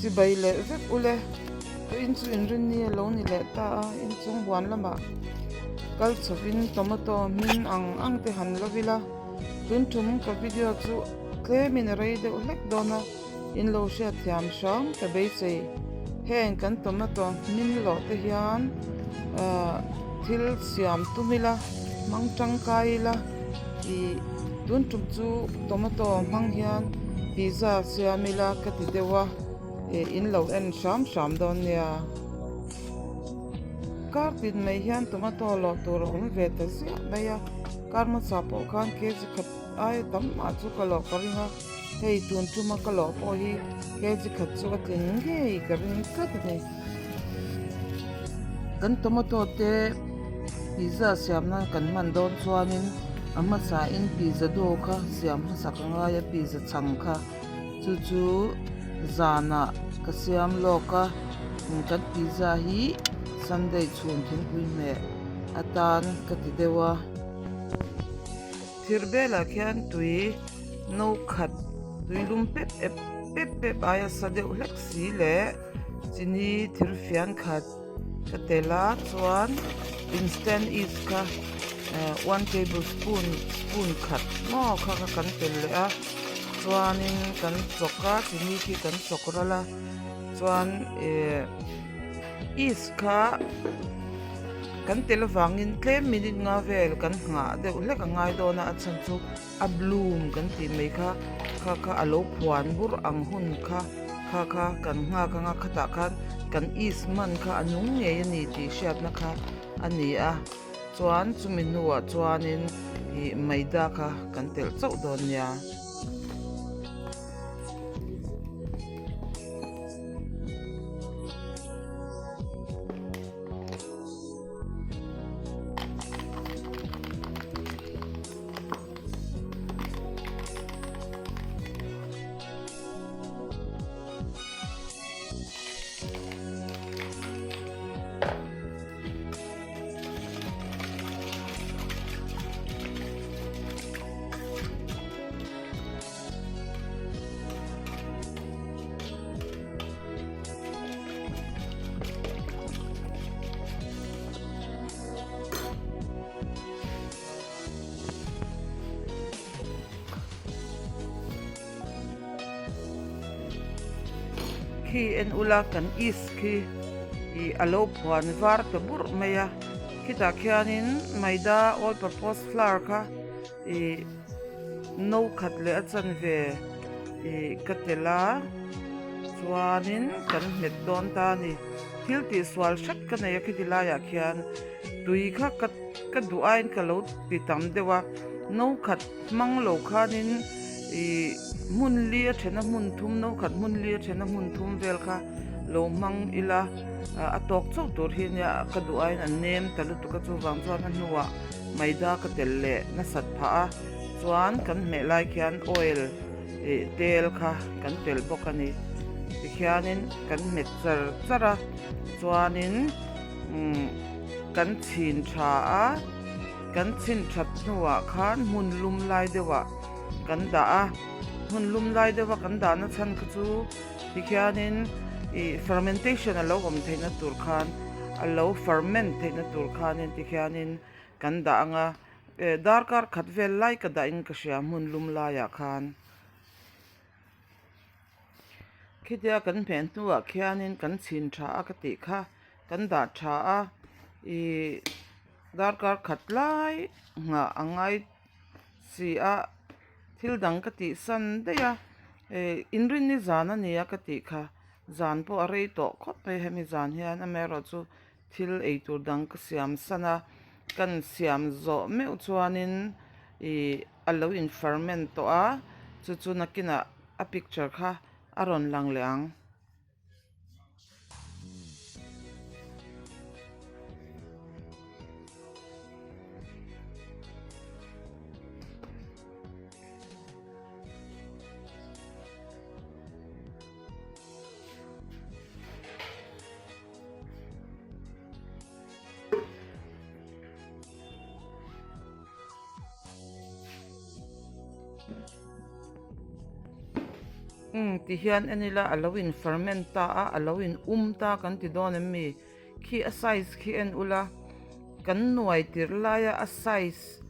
Chibai leh vek ule. Tuin chu inrinni a lo ni leh ta a, inchung huan lamah kal chhovin tomato hmin ang ang te han lo ila. Tun tum ka video chu tlemin a rei deuh hlek dawn a, in lo hriat thiam hram ka beisei. Heng kan tomato hmin lawh te hian ahh thil siam tum ila, hmang tangkai ila ih tun tum chu tomato hmang hian pizza siam ila ka ti deuh a. Ih in lo en hram hram dawn nia. Kar tin mai hian tomato lawh tur a awm ve ta ziah mai a, kar hmasa pawh khan kg khat aia tam mah chu ka lawh ka ring a, hei tun tuma ka lawh pawh hi kg khat chu a tling ngei ka ring tlat a ni. Kan tomato te pizza siamna kan hman dawn chuanin a hmasain pizza dough kha siam hmasak a ngai a, pizza chhang kha. Chu chu zanah ka siam lawk a kan pizza hi sunday chhun thingpui hmeh atan ka ti deuh a. Thir belah khian tui no khat tui lum pep ep pep pep aia sa deuh hlek si leh chini thir fian khat Ka tel a chuan instant yeast kha eh one table spoon spoon khat maw kha kha kan tel leh a chuanin kan chawk a chini khi kan chawk ral a chuan eh yeast kha kan tel avangin tlem minute nga vel kan nghah deuh hlek a ngai dawn a a chhan chu. A bloom kan tih mai kha kha kha a lo phuan bur ang hun kha kha kha kan nghak ang a khatah khan kan yeast man kha a nung ngei a ni tih hriatna kha a ni a chuan chumi hnuah chuanin ih maida kha kan telh chauh dawn nia. Khi en ula kan yeast khi ih a lo phuan var ta burh mai a khitah khianin maida all purpose flour kha ih no khat leh a chanve ih ka tel a chuanin kan hmet dawn ta a ni thil tihsual hret ka nei a khiti laiah khian tui kha ka ka duh aiin ka lo ti tam deuh a no khat hmang lo khanin ih hmun li a then a hmun thum no khat hmun li a then a hmun thum vel kha lo hmang ila a tawk chauh tur hi ania ka duh aiin a nem ta lutuk a chuvang chuan a hnuah maida ka tel leh nasat phah a chuan kan hmeh lai khian oil ih tel kha kan tel bawk a ni tikhianin kan hmet char char a chuanin umm. Kan chhin tha a, kan chhin that hnuah khan hmun lum lai deuhah kan dah a, hmun lum lai deuha kan dahna chhan kha chu tikhianin ih fermentation a lo awm theihna tur khan a lo ferment theihna tur khanin tikhianin kan dah ang a, eh darkar khat vel lai ka dahin ka hria hmun lum laiah khan. Khitia kan hmeh hnuah khianin kan chhin tha a ka tih kha kan dah tha a ihh darkar khat lai nghah a ngai si a thil dang ka tih san daih a eh inrinni zan a ni a ka tih kha zan pawh a rei tawh khawp mai hemi zan hian amaherawhchu thil ei tur dang ka siam san a kan siam zawh meuh chuanin ihh a lo in ferment tawh a chu chu nakinah a picture kha a rawn lang leh ang. Umm ti hian en ila a lo in ferment ta a, a lo in um ta kan ti dawn em mi? Khi a size khi en ula, kan nuai tirh laia a size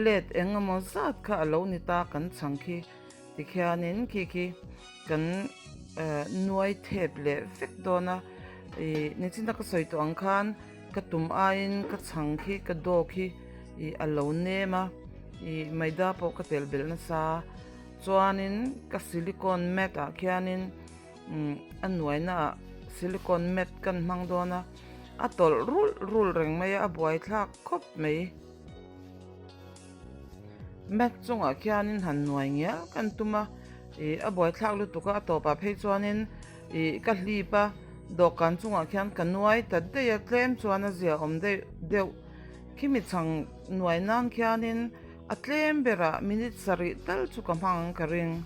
let eng emaw zat kha a lo ni ta kan chhang khi tikhianin khi khi kan nuai thep leh vek dawn a, ih nichina ka sawi tawh ang khan ka tum aiin ka chhang khi ka dough khi ih a lo nem a, ih maida pawh ka telh belh nasa. Chuanin ka silicone mat ah khianin umm a nuaina ah silicone mat kan hmang dawn a, a tawlh rulh rulh reng mai a, a buai thlak khawp mai. Mat chungah khianin han nuai ngial kan tum a, ih a buai thlak lutuk a, a tawpah phei chuanin ih ka hlip a, dawhkan chungah khian ka nuai ta daih a, tlem chuan a zia awm deuh deuh khimi chhang nuai nan khianin. A tlem berah minute sarih tal chu ka hmang ang ka ring.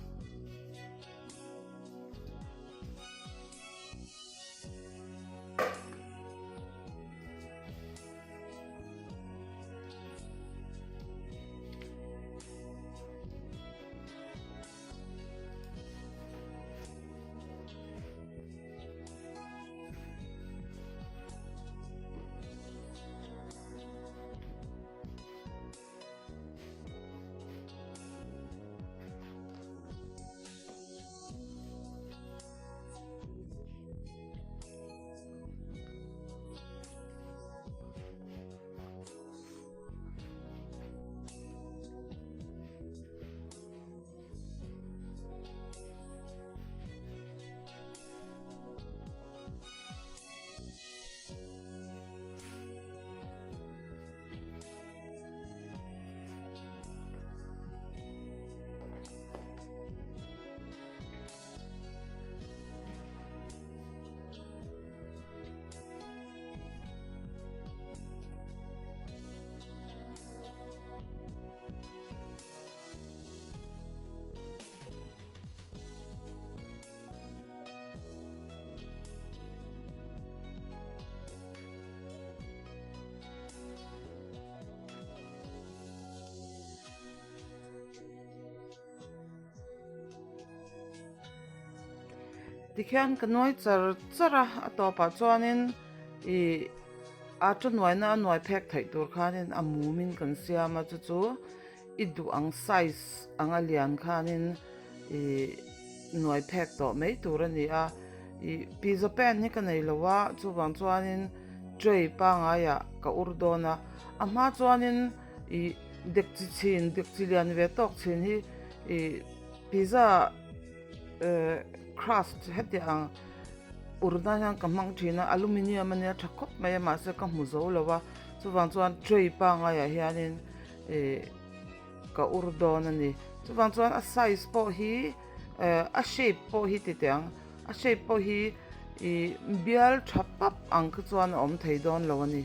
Tikhian ka nuai char char a, a tawpah chuanin ih a ṭa nuaina a nuai phek theih tur khanin a mumin kan siam a chu chu i duh ang size anga lian khanin ih nuai phek tawh mai tur a ni a ih pizza pan hi ka nei lo a chuvang chuanin tray pangaiah ka ur dawn a a hma chuanin ih dekchi chhin dekchi lian ve tawk chhin hi ih pizza eh crust heti ang ur nan hian ka hmang thin a aluminium ania tha khawp mai a mahse ka hmu zo lo a chuvang chuan tray pangaiah hianin ih ka ur dawn a ni chuvang chuan a size pawh hi eh a shape pawh hi ti teh ang a shape pawh hi ih bial tha pap ang kha chuan a awm thei dawn lo a ni.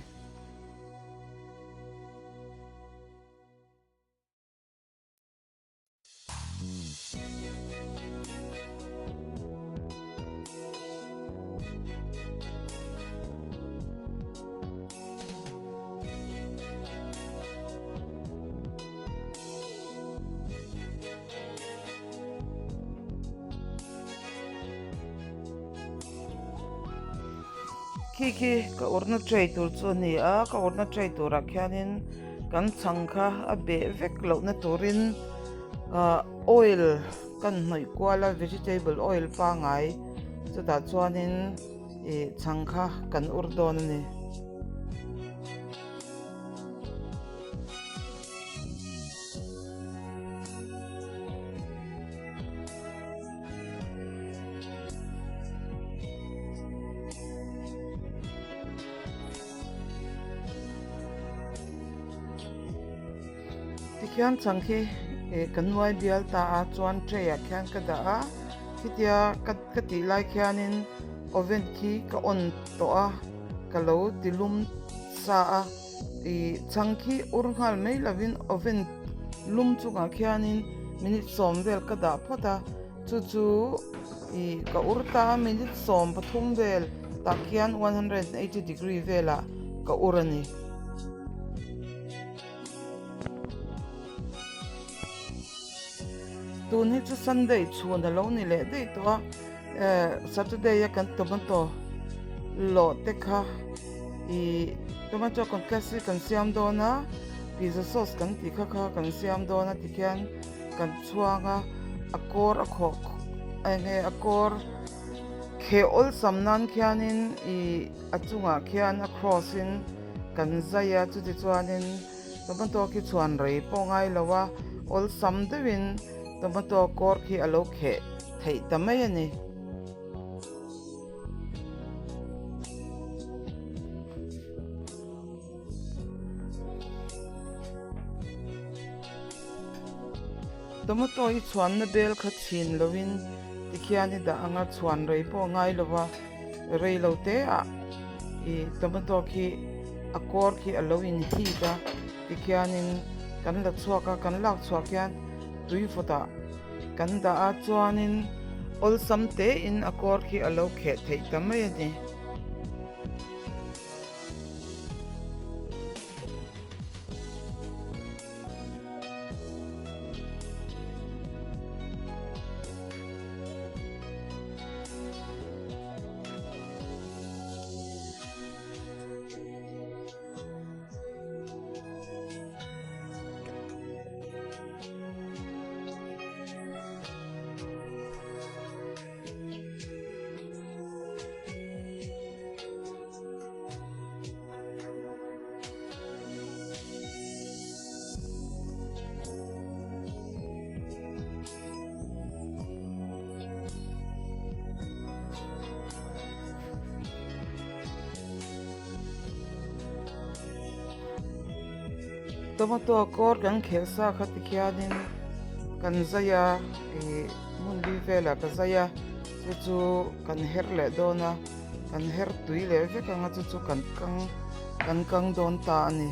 Khi khi ka urna tray tur chu a ni a ka urna tray turah khianin kan chhang kha a beh vek lohna turin ah oil kan hnawih kual a vegetable oil pangai chutah chuanin ih chhang kha kan ur dawn a ni. Tikhian chhang khi ih ka nuai bial ta a chuan tray ah khian ka dah a khitia ka ka tih lai khianin oven khi ka on tawh a ka lo ti lum sa a ih chhang khi ur nghal mai lovin oven lum chungah khianin minute sawm vel ka dah phawt a chu chu ih ka ur ta a minute 13 vel tah khian 180 degree velah ka ur a ni. Tun hi chu Sunday chhun a lo ni leh daih tawh a, eh Saturday a kan tomato lawh te kha ih tomato concasse kan siam dawn a, pizza sauce kan tih kha kha kan siam dawn a tikhian kan chhuang a, a kawr a khawh eng nge a kawr kheh awlsam nan khianin ih a chungah khian a cross in kan zai a chutichuanin. Tomato khi chhuan rei pawh ngai lo a, awlsam deuhin tomato kawr khi a lo kheh theih ta mai a ni. Tomato i chhuanna bel kha chhin loin tikhian i dah ang a, chhuan rei pawh ngai lo a. Rei lo te ah ih tomato khi a kawr khi a lo in hit a tikhianin kan la chhuak a kan lak chhuah khian tui vawt ah kan dah a chuanin awlsam te in a kawr khi a lo kheh theih ta mai a ni. Tomato kawr kan khelh sa kha tikhianin kan zai a ih hmun li velah ka zai a chu chu kan her leh dawn a kan her tui leh vek ang a chu chu kan kang kan kang dawn ta a ni.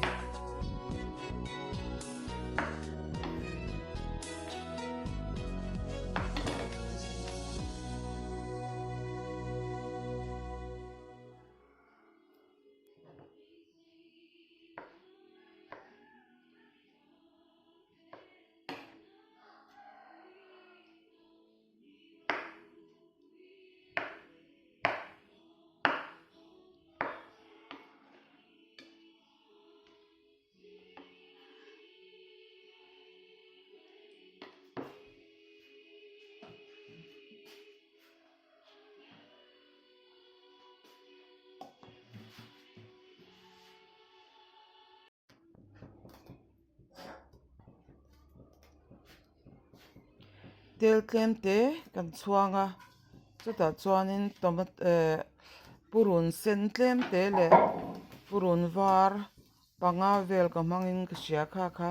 Tel tlem te kan chhuang a chutah chuanin tomato eh purun sen tlem te leh purun var panga vel ka hmangin ka hria kha kha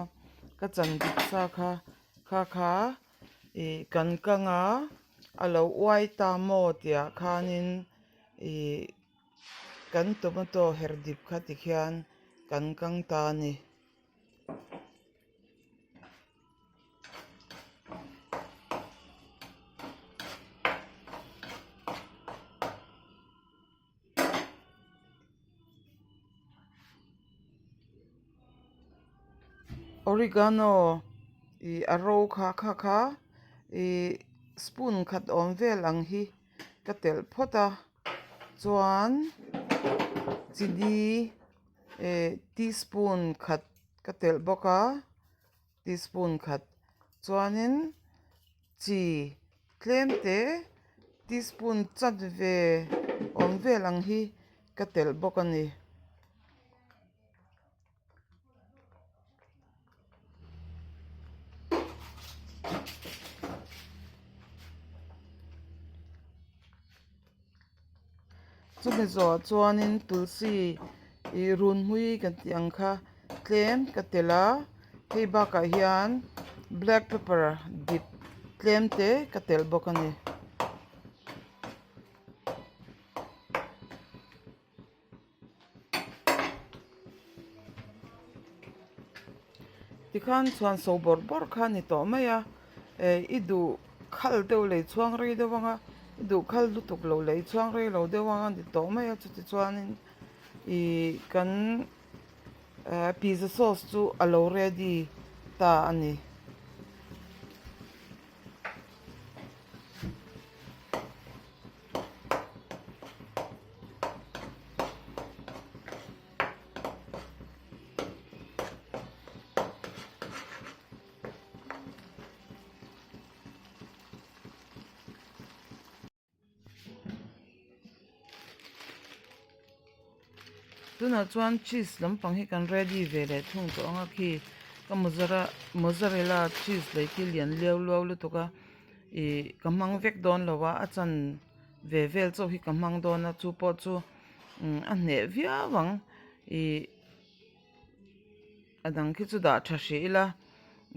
ka chan dik sa kha kha kha ih kan kang a a lo uai ta maw tih ah khanin ih kan tomato her dip kha tikhian kan kang ta a ni. Oregano ih a ro kha kha kha ih spoon khat awm vel ang hi ka telh phawt a chuan chini eh teaspoon khat ka telh bawk a teaspoon khat chuanin chi tlem te teaspoon chanve awm vel ang hi ka telh bawk a ni. Chumi zawhah chuanin tulsi ih runhmui kan tih ang kha tlem ka telh a hei bakah hian black pepper dip tlem te ka telh bawk a ni. Tikhan chhuan so bawrh bawrh kha a ni tawh mai a eh i duh khal deuh leh i chhuang rei deuh ang a i duh khal lutuk loh leh i chhuang rei lo deuh ang a ni tawh mai a chutichuanin ih kan eh pizza sauce chu a lo ready ta a ni. Tunah chuan cheese lampang hi kan ready ve leh thung tawh ang a khi ka mozzara mozzarella cheese lei khi lian liau luau lutuk a ih ka hmang vek dawn lo a a chan ve vel chauh hi ka hmang dawn a chu pawh chu umm a hneh viau ang ih a dang khi chu dah tha hrih ila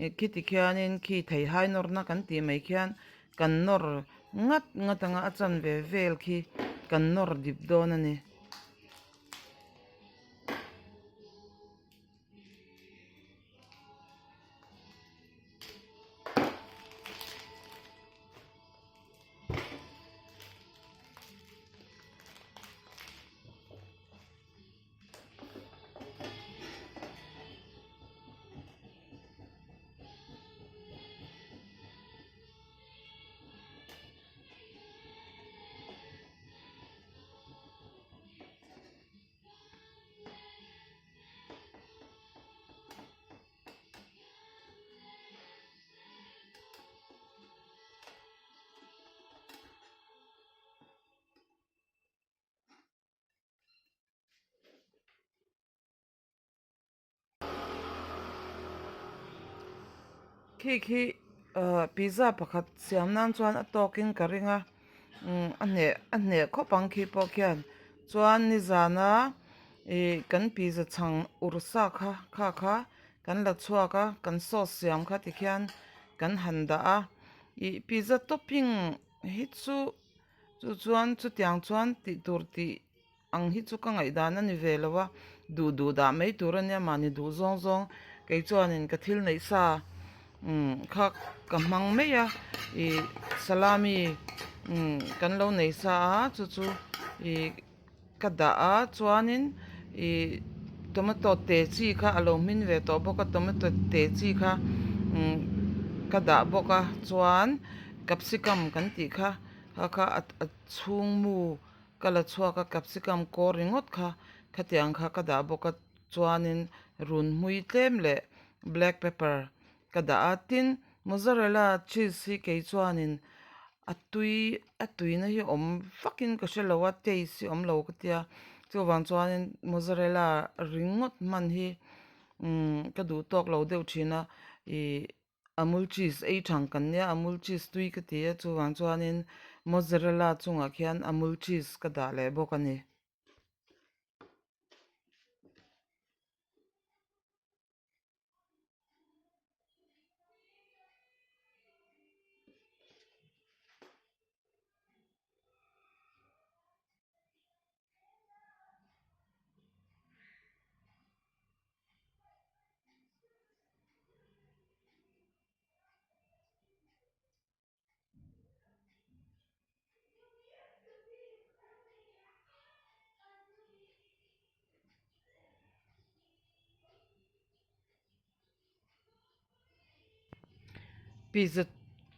ih khiti khianin khi theihai nawrna kan tih mai khian kan nawr ngat ngat anga a chanve vel khi kan nawr dip dawn a ni. Khi khi ahh pizza pakhat siam nan chuan a tawkin ka ring a umm a hneh a hneh khawp ang khi pawh khian chuan nizana ih kan pizza chhang ur sa kha kha kha kan la chhuak a kan sauce siam kha tikhian kan han dah a ih pizza topping hi chu chu chuan chutiang chuan tih tur tih ang hi chu ka ngaihdan a ni ve lo a, duh duh dah mai tur a nia mahni duh zawng zawng kei chuanin ka thil neih sa umm kha ka hmang mai a ih salami umm kan lo nei sa a chu chu ih ka dah a chuanin ih tomato te chi kha a lo hmin ve tawh bawk a tomato te chi kha umm ka dah bawk a chuan capsicum kan tih kha kha kha a chhung mu. Ka la chhuak a capsicum kawr ringawt kha khatiang kha ka dah bawk a chuanin runhmui tlem leh black pepper ka dah a tin mozzarella cheese hi kei chuanin a tui a tuina hi awm vakin ka hrelo a taste hi awm lo ka tia chuvang chuanin mozzarella ringawt hman hi umm ka duh tawk lo deuh thin a ih. Amul cheese ei thang kan nia amul cheese tui ka ti a chuvang chuanin mozzarella chungah khian amul cheese ka dah leh bawk a ni. Pizza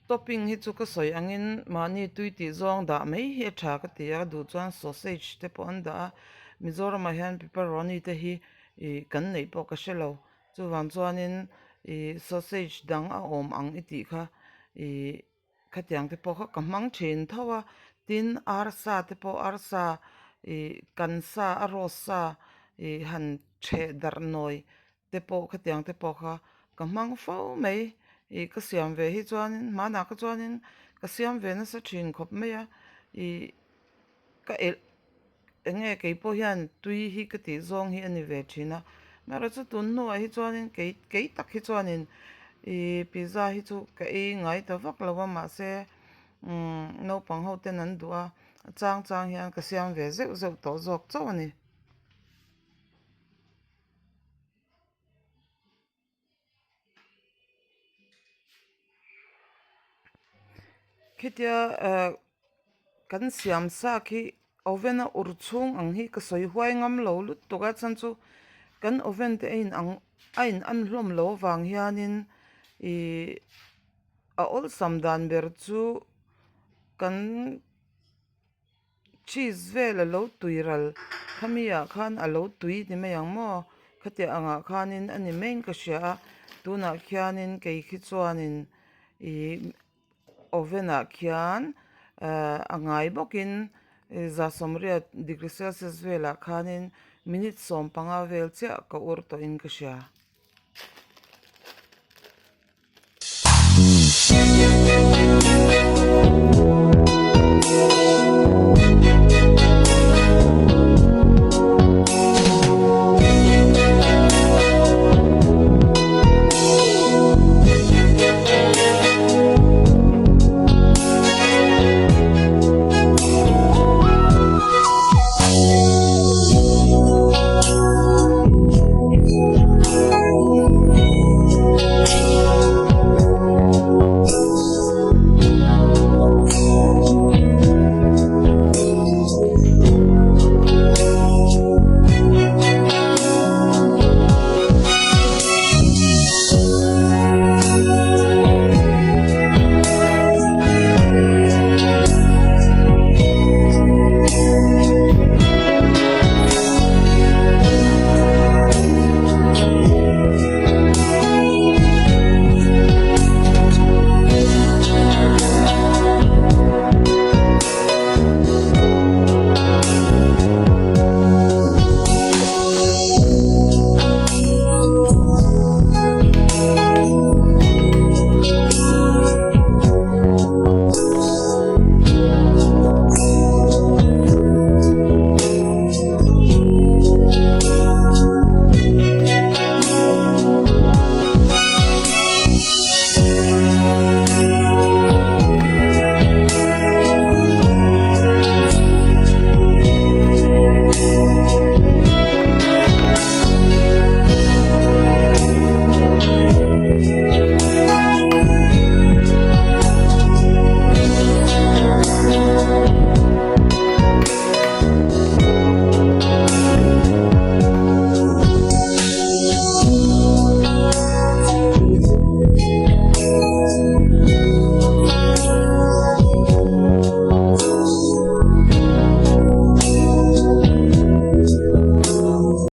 topping hi chu ka sawi angin mahni tui tih zawng dah mai hi a tha ka ti a duh chuan sausage te pawh an dah a Mizoramah hian pepperoni te hi ih kan neih pawh ka hre lo chuvang chuanin ih sausage dang a awm ang i tih kha ih khatiang te pawh kha ka hmang thin tho a tin arsa te pawh arsa ih kan sa a roast sa ih han theh darh nawi te pawh khatiang te pawh kha ka hmang fo mai ih ka siam ve hi chuanin hmanah kha chuanin ka siam ve nasa thin khawp mai a ih ka elh eng nge kei pawh hian tui hi ka tih zawng hi a ni ve thin a amaherawhchu chu tun hnuah hi chuanin kei kei tak hi chuanin ih pizza hi chu ka ei ngai ta vak lo a mahse umm naupang ho ten an duh a a chang chang hian ka siam ve zeuh zeuh tawh zawk chauh a ni. Khitia eh kan siam sa khi oven a ur chhung ang hi ka sawi huai ngam lo lutuk a chhan chu kan oven te a in ang a in an hlawm lo avang hianin ih a awlsam dan ber chu kan. Cheese vel a lo tui ral khami ah khan a lo tui ti mai ang maw khatiang angah khanin a ni maiin ka hria a tunah khianin kei khi chuanin ihh oven ah khian ehh a ngai bawkin za sawmriat degree celsius velah khanin. Minute 15 vel chiah ka ur tawhin ka hria.